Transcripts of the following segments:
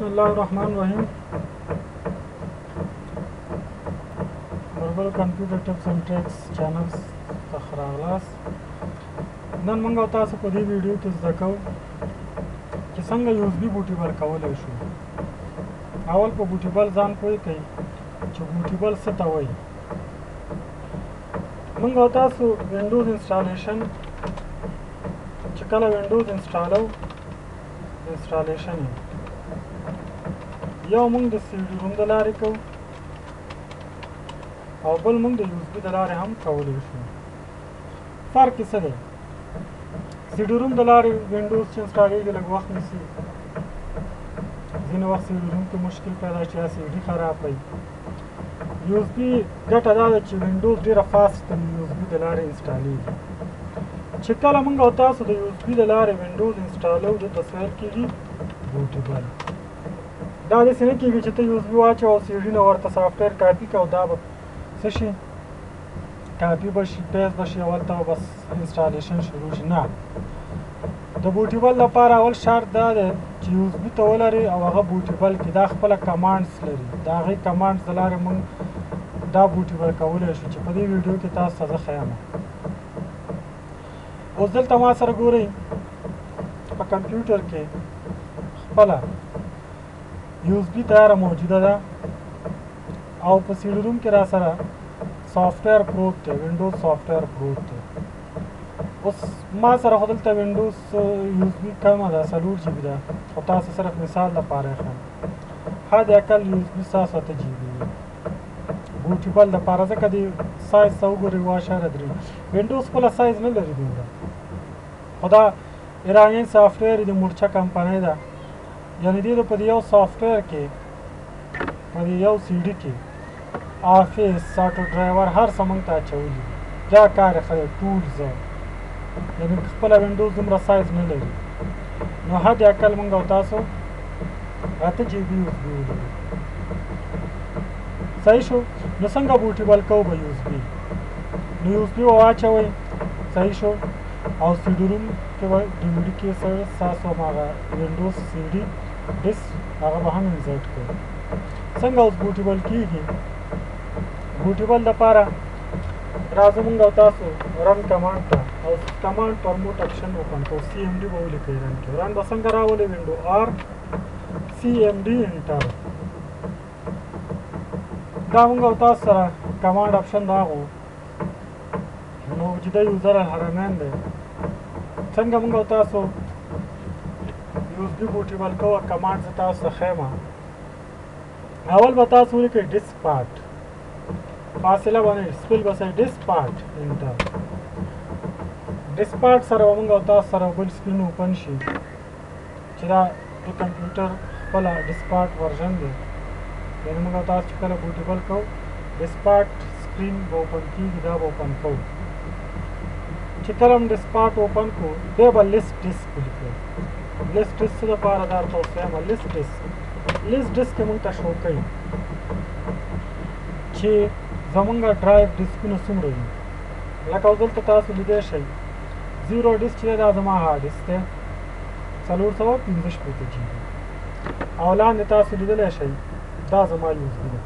بسم الله الرحمن الرحیم. Verbal computer tips and tricks channel څخه راغلاست. نن موږ او تاسو په دې ویډیو کې زده کوو چې څنګه USB bootable کولی شو. اول په bootable ځان پوه کړئ چې bootable څه ته وایي. موږ او تاسو Windows installation چې کله Windows انسټالو installation یو موږ د CD ROM د لارې کوو او بل موږ د USB د لارې هم کولی شو. فرق یې څه دی؟ CD ROM د لارې Windows چې انسټالېږي لږ وخت نیسي، ځینې وخت CD ROM کې مشکل پیدا شي یا CD خراب وي. USB ګټه دا ده چې Windows ډېره fast د USB د لارې انسټالېږي. چې کله موږ او تاسو د USB د لارې Windows انسټالو دلته څه ویل کېږي؟ bootable. دا داسې نه کېږي چې ته USB واچوه او CD نه ورته software copy کړه او دا به څه شي، کاپي به شي، paste به شي او هلته به بس installation شروع شي. نه، د bootable لپاره اول شرط دا دی چې USB ته ولرې او هغه bootable کې دا خپله commands لري، د هغې commands د لارې موږ دا bootable کولی شو چې په دې ویډیو کې تاسو ته زه ښیم. اوس دلته ما سره ګورئ په کمپیوټر کې خپله USB تیاره موجوده ده او په CD ROM کې را سره software پروت دی، Windows software پروت دی. اوس ما سره خو دلته Windows USB کمه ده، 4 GB ده، خو تاسو صرف مثال لپاره یې ښیم. حد اقل USB ستاسو 8 GB وي bootable دپاره، ځکه د سایز ته وګورئ 1.3 Windows خپله سایز نه لري دومره، خو دا ایرانیان software د مورچه کمپنۍ ده، یعنې دې په دې یو software کې په دې یو CD کې Office، auto driver هر څه موږ ته اچولي دي. دا کار یې ښه دی، tools، یعنې خپله Windows دومره سایز نه لري، نو حد اقل موږ او تاسو 8 GB USB ولرو. صحیح شو؟ نو څنګه bootable کوو به USB؟ نو USB به واچوئ، صحیح شو، او CD ROM کې به DVD کې سره ستاسو هماغه Windows CD disk هغه به هم insert کوو. څنګه اوس bootable کېږي؟ bootable دپاره راځو موږ او تاسو run command ته او command prompt option open کوو. CMD به ولیکئ run کې. run به څنګه راولئ؟ Window R CMD enter. دا موږ او تاسو سره command option راغو موجوده user الحرمین دی. څنګه موږ او تاسو USB bootable کوو؟ command زه تاسو ته ښیم. اول به تاسو ولیکئ diskpart، فاصله باندې spell به سئ diskpart enter. diskpart سره به موږ او تاسو سره بل screen open شي چې دا د کمپیوټر خپله diskpart version دی. یعنې موږ او تاسو چې کله bootable کوو diskpart screen به open کېږي، دا به open کوو. چې کله هم diskpart open کړو بیا به list disk ولیکو. list disk څه دپاره دا درته اوس وایم. list disk، list disk کې موږ ته شو کوي چې زمونږ drive ډیسکونه څومره دي. لکه اوس دلته تاسو لیدی شئ 0 disk چې دا زما hard disk دی 465 GB، او لاندې تاسو لیدلی شئ دا زما USB ده.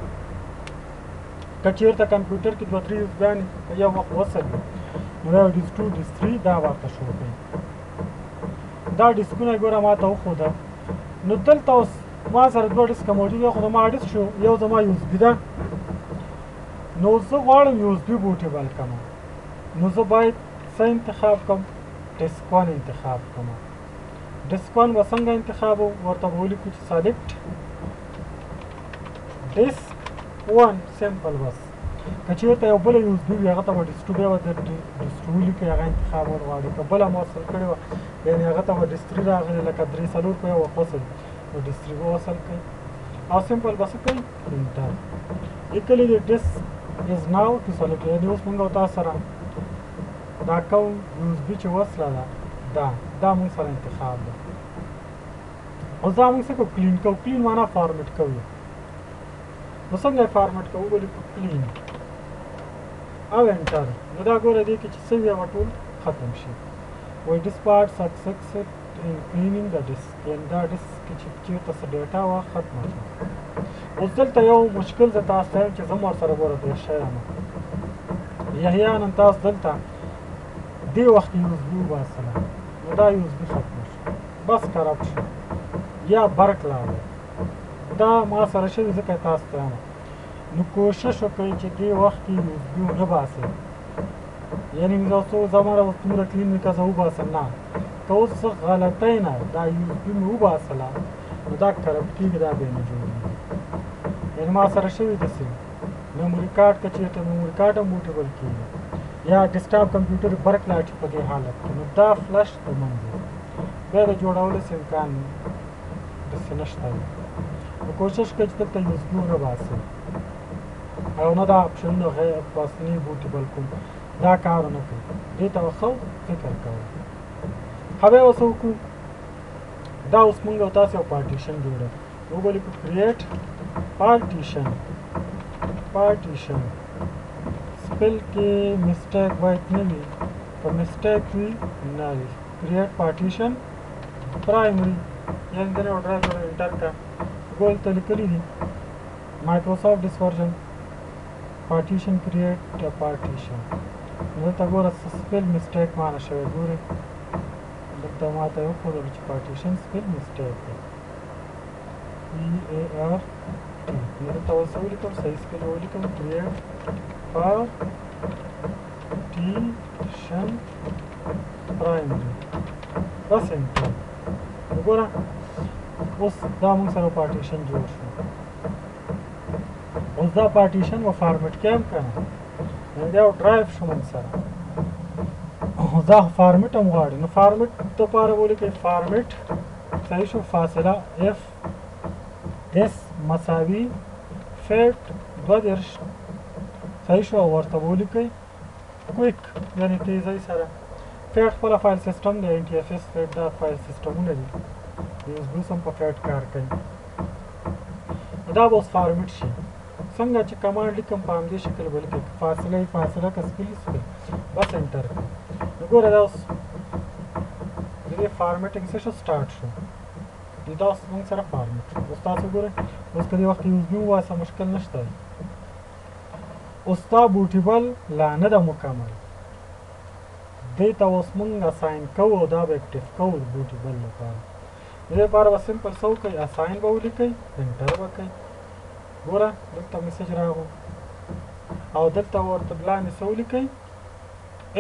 که چېرته کمپیوټر کې 2 3 USB ګانې په یو وخت وصل وي نو دا disk 2 disk 3 دا ورته شو کوي. دا ډیسکونه ګوره ما ته وښوده. نو دلته اوس ما سره 2 ډیسکه موجود دي، خو زما ډیسک شو یو زما USB ده، نو زه غواړم USB bootable کړم، نو زه باید څه انتخاب کړم؟ disk 1 انتخاب کړم. disk 1 به څنګه انتخابو؟ ورته به ولیکو چې select disk 1 simple. بس که چېرته یو بله USB وي هغه ته به disk 2 بیا به disk 2 ولیکئ، هغه انتخابول غواړي. که بله مو وصل کړې وه یعنې هغه ته به disk 3 راغلې، لکه 3 4 په یو وخت وصل، نو disk 3 به وصل کړئ او simple به څه کوئ؟ enter. لیکلي دي disk is now to select، یعنې اوس موږ او تاسو سره دا کوم USB چې وصله ده دا موږ سره انتخاب ده. اوس دا موږ څه کوو؟ clean کوو. clean معنا format کوو. نو څنګه یې format کوو؟ ولیکو clean او enter. نو دا ګوره دې کې چې څه وي هغه ټول ختم شي. وایي diskpart success in cleaning the disk، یعنی دا ډیسک کې چې چېرته څه data وه ختمه شوه. اوس دلته یو مشکل زه تاسو ته یم چې زه هم ورسره ګوره تېر شوی یم. یحیی نن تاسو دلته دې وخت کې USB وباسله، نو دا USB ختمه شوه، بس corrupt شو یا برق لاړی. دا ما سره شوي ځکه تاسو ته یم. نو کوشش وکړئ چې دې وخت کې USB ونه باسئ، یعنی زه څو زمره اوس دومره clean مې که زه وباسم نه، که اوس څه غلطۍ نه دا USB مې وباسله نو دا corrupt کېږي، دا بیا نه جوړېږي. یعنی ما سره شوي داسې memory card که چېرته memory card هم bootable کېږي یا desktop کمپیوټر برق لاړ شي په دې حالت کې، نو دا فلش د منځه ځي، بیا د جوړولو څه امکان داسې نشته دی. نو کوشش کوئ چې دلته USB ونه باسئ او نه دا اپشنونه غیر پاسنی bootable کوم، دا کار ونه کوئ، دې ته ښه فکر کوئ. ښه بیا اوس وکړو، دا اوس موږ او تاسو یو پارټیشن جوړو، موږ ولیکو create partition، partition spell کې mistake باید نه وي، که mistake وي نه وي، create partition primary، یعنې د یو drive جوړو، enter کړه. ګول ته لیکلي دي Microsoft this version partition create partition. دلته ګوره spell mistake ما نه شوی، ګورئ دلته ما ته یې وښودل چې partition spell mistake دی، P A R T. نو دلته اوس ولیکم، صحیح spell ولیکم، create partition primary، بس enter. وګوره اوس دا موږ سره پارټیشن جوړ شو. اوس دا پارټیشن و format کیم که نه، یعنې دا یو drive شو موږ سره. اوس دا format هم غواړي، نو format دپاره ولیکئ format، صحیح شو، فاصله F S مساوي FAT 32، صحیح شو، او ورته ولیکئ quick، یعنې تیزۍ سره. FAT خپله file system دی، NTFS FAT دا فایل سیستمونه دي، USB هم په FAT کار کوي. دا به اوس format شي، څنګه چې command لیکم په همدې شکل به لیکم، فاصله یې فاصله که spell یې spell، بس enter کړم. نو ګوره دا اوس د دې formatting څه شو، start شو. نو دا اوس موږ سره format شو. اوس تاسو ګورئ، اوس که دې وخت USB وباسه مشکل نشته دی. اوس دا bootable لا نه ده مکمل، دې ته اوس موږ assign کوو او دا به active کوو د bootable لپاره. د دې لپاره به simple څه وکړئ، assign به ولیکئ، enter به کړئ. ګوره دلته message راغو او دلته ورته لاندې څه ولیکئ،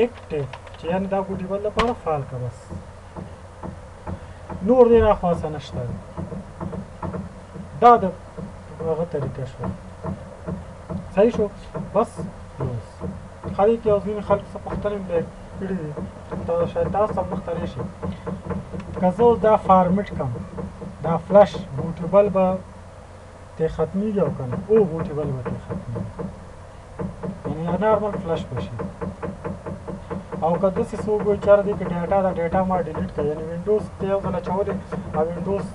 active، چې یعنې دا bootable لپاره فعال کړه، بس نور دې راخوا څه نشته. دا د هغه طریقه شوه، صحیح شو، بس close. ښه دې کې یو ځینې خلک څه پوښتنې مې کړې دي، شاید تاسو هم مخته راشي. که زه اوس دا format کړم، دا flash bootable به ترې ختمېږي او که نه؟ او bootable به ترې ختمېږي، یعنې normal flash به شي. او که داسې څوک وایي چې یاره دې کې data ده، data ما delete کړه، یعنې وینډوز ته یو ځل اچولې او وینډوز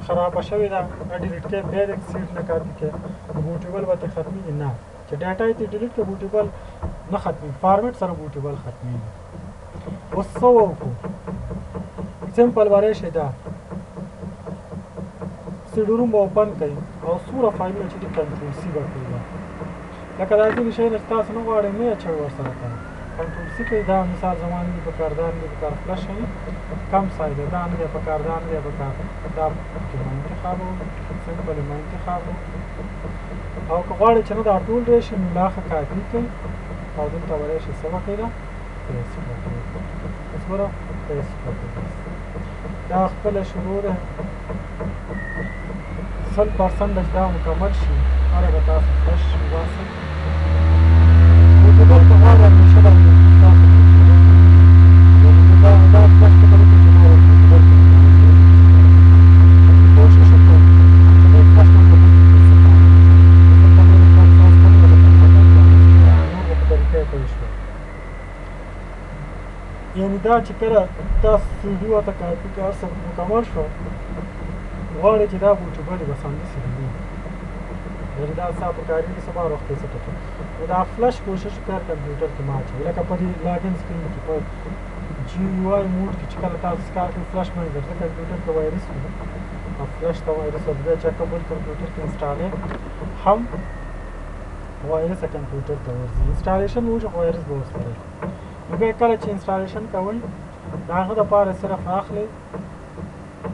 خرابه شوې ده، delete کړې، بیا دې سیټ نه کاپي کړې، نو bootable به ترې ختمېږي؟ نه، چې data یې ترې delete کړه bootable نه ختمېږي، format سره bootable ختمېږي. اوس څه وکړو؟ simple به راشي، دا CD-ROM به open کړئ او څومره فایلونه چې دي control C به کړئ. دا لکه دا ځینې شیونه چې تاسو نه غواړئ مه یې اچوئ ورسره، که نه control C کوي. دا مثال زما نه دي په کار، دا نه دي په کار، فلش یې کم سایز دی، دا نه دی په کار، دا نه دی په کار، دا پکې مه انتخابوم، simple یې مه انتخابوم. او که غواړئ چې نه دا ټول راشي نو لا ښه کاپي کړئ او دلته به راشي څه به کوئ، دا paste به کوئ. اوس ګوره paste به کوئ، دا خپله شروع ده، 100% چې دا مکمل شي هله به تاسو فلش وباسئ. bootable که غواړئ همیشه به تاسو دا دا فلش ته به چې نور bootable کوشش وکړئ چې دې فلش نه نور په طریقه پوه شئ. یعنی دا چې کله تاسو سي ډي ورته کاپي کړه هر څه مکمل شو، غواړئ چې دا bootable بس همداسې وي، یعنې دا ستا په کارېږي سبا وخت یې څه ټکی. نو دا فلش کوشش وکړه کمپیوټر کې مه اچوئ، لکه په دې login screen کې په GUI mode کې چې کله تاسو کار کوئ فلش باندې درځه کمپیوټر کې وایرس وي او فلش ته وایرس ورځي، بیا چې کوم بل کمپیوټر کې انسټالې هم وایرس کمپیوټر ته ورځي. انسټالیشن وشو خو وایرس به ورسره. نو بیا کله چې انسټالیشن کوئ د هغه دپاره صرف اخلئ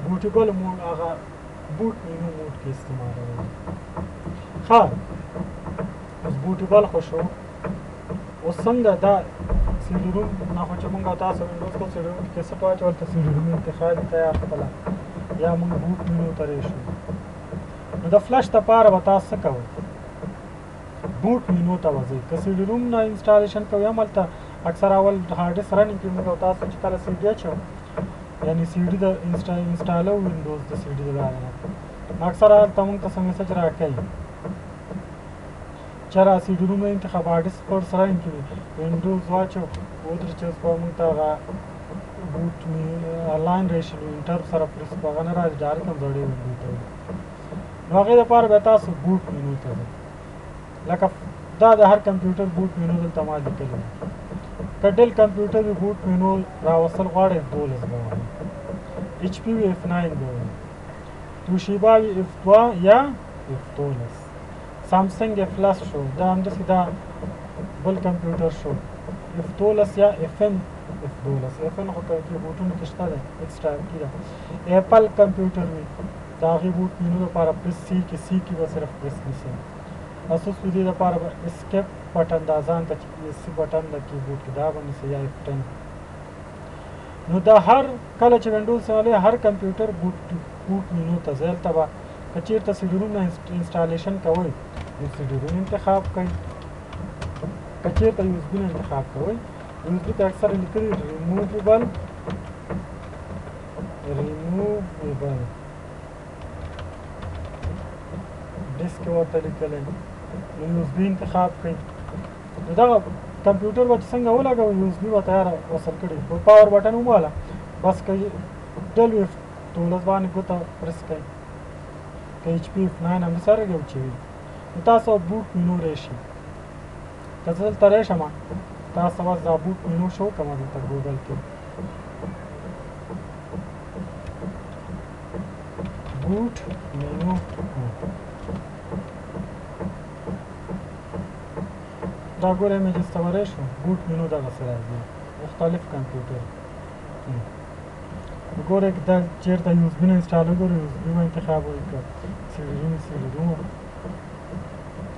bootable mode، هغه boot menu mode کې استعمالوئ. ښه اوس bootable خو شو. اوس څنګه دا CD-ROM نه خو چې مونږ تاسو وینډوز کو CD-ROM کې کیسټ واچول ته CD-ROM انتخاب تیار خپله یا مونږ boot menu ته راشو. نو د فلش دپاره به تاسو څه کوئ؟ boot menu ته وځئ. که CD-ROM نه installation کوئ هم هلته اکثر اول hard disk running کې مونږ تاسو چې کله سي ډي اچوو، یعنی سي ډي د انسټالو وینډوز د سي ډي د لارې نه، نو اکثر هلته مونږ ته څه message راکوي چې را CD-ROM انتخاب hard disk پر سره کې وینډوز واچو ودرې چې اوس به مونږ ته هغه boot می لاین راشي، نو enter سره پرس کړو، هغه نه راځي، direct هم زړې window ته وځي. نو هغې دپاره بیا تاسو boot menu ته ځئ. لکه دا د هر کمپیوټر boot menu دلته ما لیکلی دی. که Dell کمپیوټر وي boot menu راوستل غواړئ F12 به وهئ، HP وي F9 به وهئ، Toshiba وي F2 یا F12، سامسونګ F لس شو، دا همداسې دا بل کمپیوټر شو F12 یا FN F12. FN خو کیبورډونو کې شته دی، ایکسټرا کې ده. Apple کمپیوټر وي د هغې boot menu دپاره press C کې، C کې به صرف پرس نیسئ. اسوس وي دې دپاره به escape button دا ځان ته چې C button د کیبورډ کې دا به نیسئ یا F10. نو دا هر کله چې وینډوز استعمالوئ هر کمپیوټر boot menu ته ځئ. هلته به که چېرته CD-ROM نه installation کوئ نو CD-ROM انتخاب کړئ، که چېرته USB نه انتخاب کوئ USB ته اکثره لیکلي ریموویبل ډیسک ورته لیکلی، نو USB انتخاب کړئ. نو دغه کمپیوټر به چې څنګه ولګوئ USB به تیاره وصل کړي، په power button ومواله بس که Dell F12 باندې ګوته پرس کړئ، که HP F9 هم سره یو چې وي، نو تاسو boot menu راشي. که زه دلته راشم تاسو بس دا boot menu show کړم دلته ګوګل کې boot menu. دا ګورئ images ته ورای شو، boot menu دغسې راځي مختلف کمپیوټر. ګورئ که دا چېرته USB نه install وګورئ USB به انتخاب وي، که CD-ROM CD-ROM.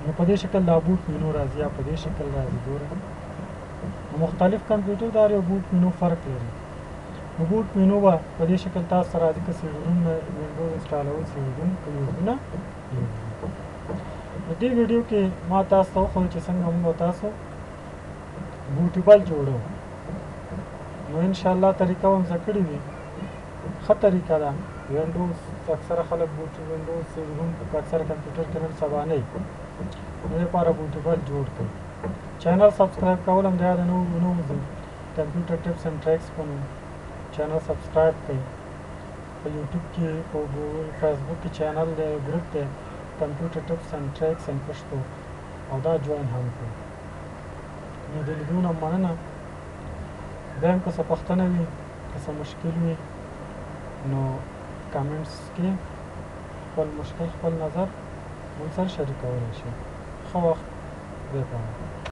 نو په دې شکل دا boot menu راځي یا په دې شکل راځي. ګورئ مختلف کمپیوټر دا یو boot menu فرق لري. نو boot menu به په دې شکل تاسو ته راځي که CD-ROM نه وینډوز انسټالوئ CD-ROM، که USB نه USB. نو دې ویډیو کې ما تاسو ته وښودل چې څنګه موږ تاسو bootable جوړو. نو انشاءالله طریقه به هم زده کړې وي، ښه طریقه ده. وینډوز اکثره خلک boot وینډوز CD-ROM په اکثره کمپیوټر کې نن سبا نه وي، نو دې لپاره bootable جوړ کړئ. channel subscribe کول هم د یاده نه وځي، Computer Tips and Tricks په نوم channel subscribe کړئ. په یوټیوب کې په فیسبوک کې channel دی، ګروپ دی Computer Tips and Tricks in Pashto، او دا join هم کړئ. نو د لیدو نه مننه. بیا هم که څه پوښتنه وي که څه مشکل وي نو comments کې خپل مشکل خپل نظر مونږ سره شریکولی شئ. ښه وخت، بیا په امان.